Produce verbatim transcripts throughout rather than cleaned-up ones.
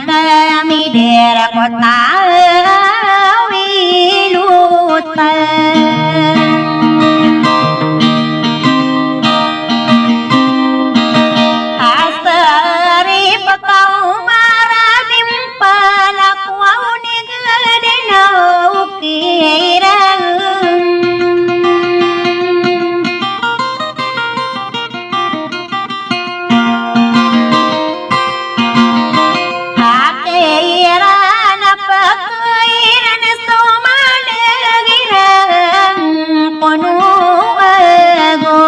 kami di rako tawi lutan. Asari pakaw maradim palak waw ni gdinaw kiran. Aki iran a paki iran so malg iran kono ago.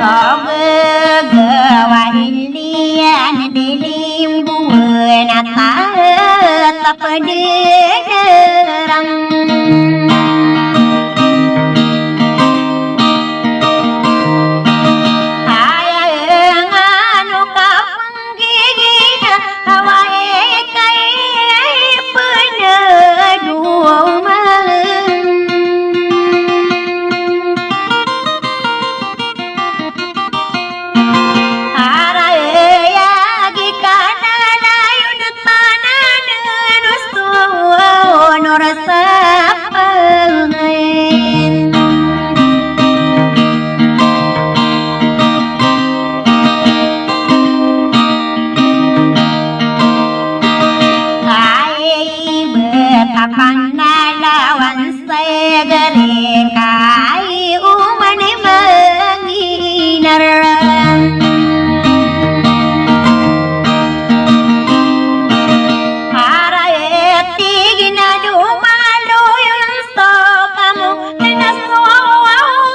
Ago gawa Iyan di limbuwan a tatap di darang. Aya ngano ka panggigina, away kay panadoman. Araya gi kananayon tanan no so norsapangen. Ay betapan na lawan Sa gari kai oman i manginar. Para tig iyan a domaloy on so kamo, na so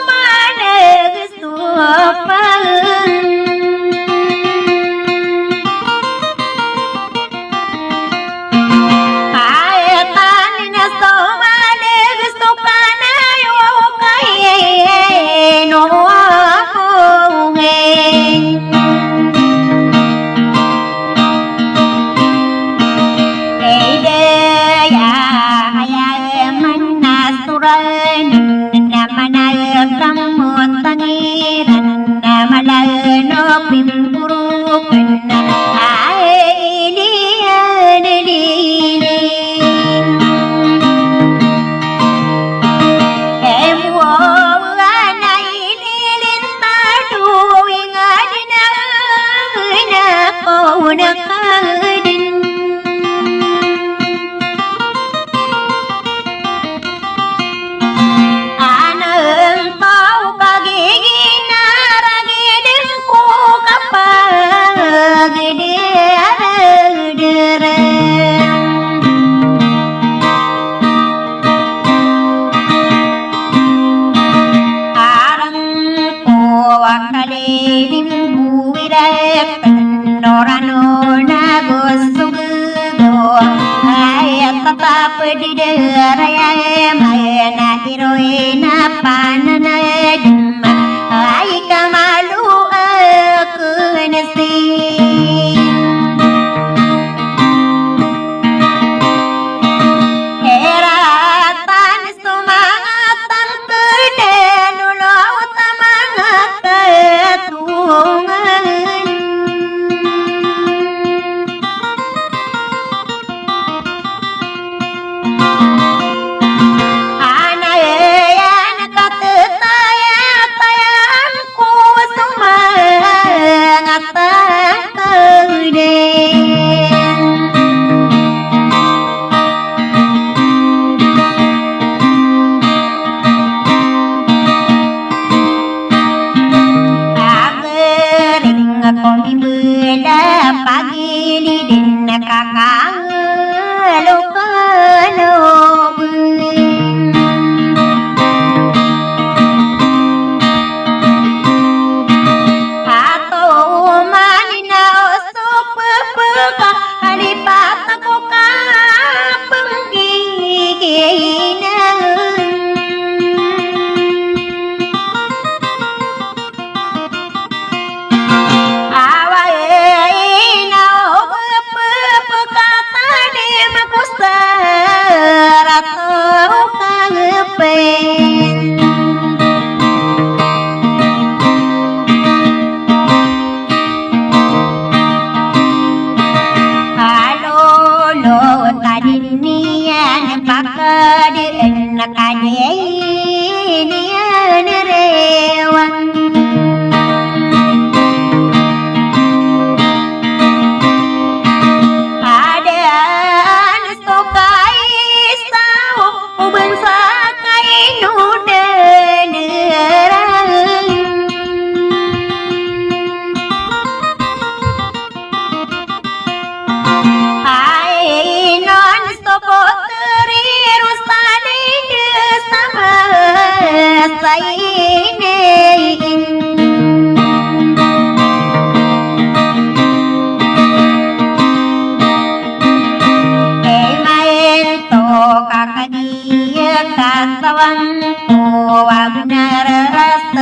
maneg so pang. Kaya tani na so maleg so kanayo kay no ako ngey. Ey daya aya man na suran na manay kamot tangiran. Na mala no pimpurukan na ay iliyan ilili. Emo na ililin tado ingad na na ko na kadin. Anan taw ka giginaragid ko kapagderderen. Arang ko a kalilim buwirek Norano na gosog do ay tatap di daraya may na iroy na pananadem ay kamalo akn si. Heratan Sumangat tangkd lolo tamangat katungan. Anayan kateta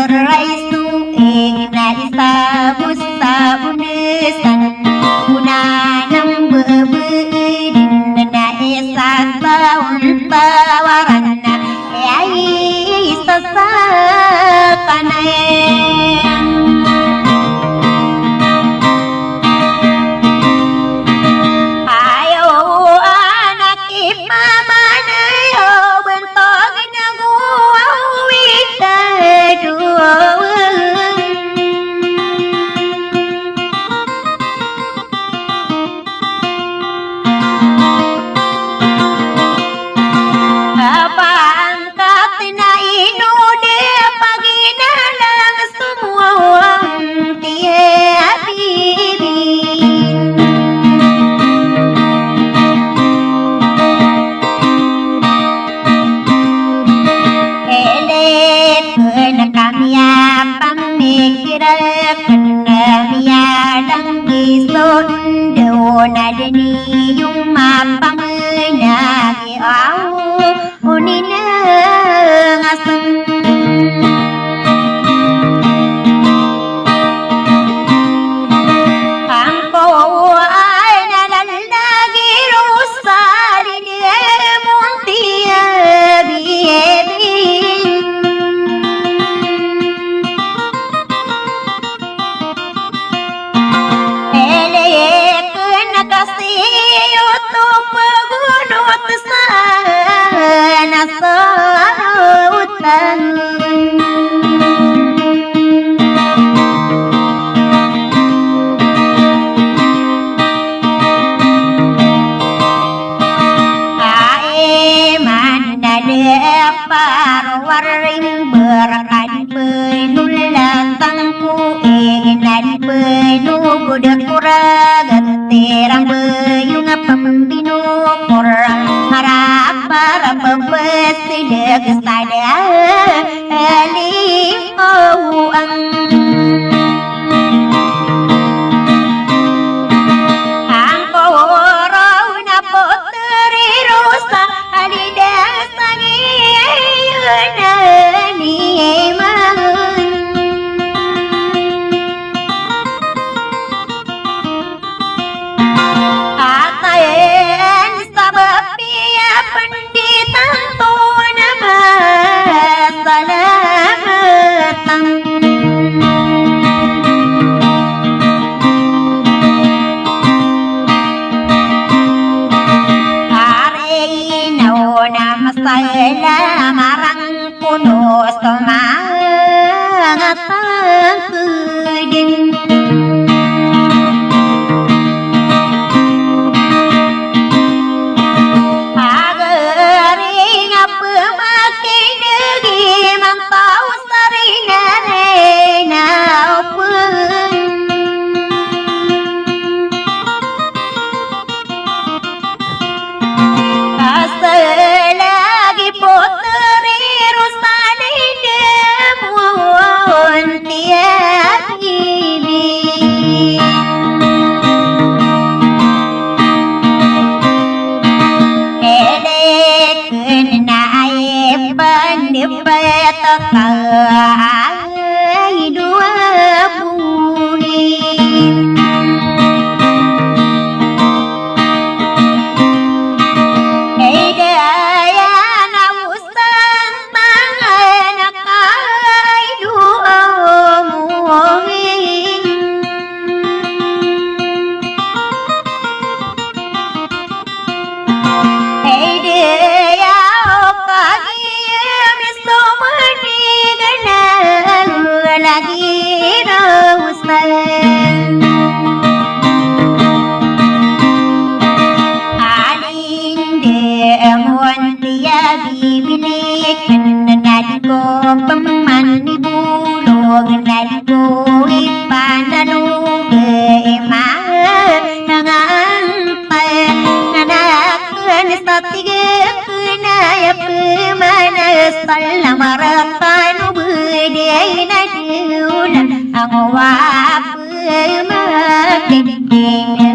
Raiso ingna isa bo sa ondesan, ona nambebedin na isa sa ontawaran, ay isa sa kanay. Ayo anak ipamanay o bentog na go awit a doon. Apangkat na ino di paginalang somowa tiya bibi. Elit na kami a pamikir a kena miyalang di sondo na deni yung mapamena di aw. Oninengaseng angkowa na lalagi rosa di demontiya biyebin. Elek na kasi oto pagunot sa na sa utan. Ay man na de paro waring berkadi Penulatang ko ingnan penogod ko ragat tirang beyong a pembinokor. Marap para pepesideg sada aling owang. Angkoro na poteri rosa. Alida sangi ayun ani man. Atayan sabap iya penditan to na masalamatan. Ari ino na masala marang kono so manga tangkeden. Agari nga pemakinegi mangtaw Saringan na open. Asal lagi poteri rosa na indemon tiya bibi. Elek na ay pandipet ka ay dowa buli. Ay daya na usan tangan ka ay dowa buli. Ay daya o kagiyam so mani gana lagi rosa. Alinde emon tiya bibilik na di ko pemani bulog na di ko ipanano be iman. Nanganpay na naken sa tigek na ya pemanas. Salam rekan o bede na dewna angowa pemakedeng.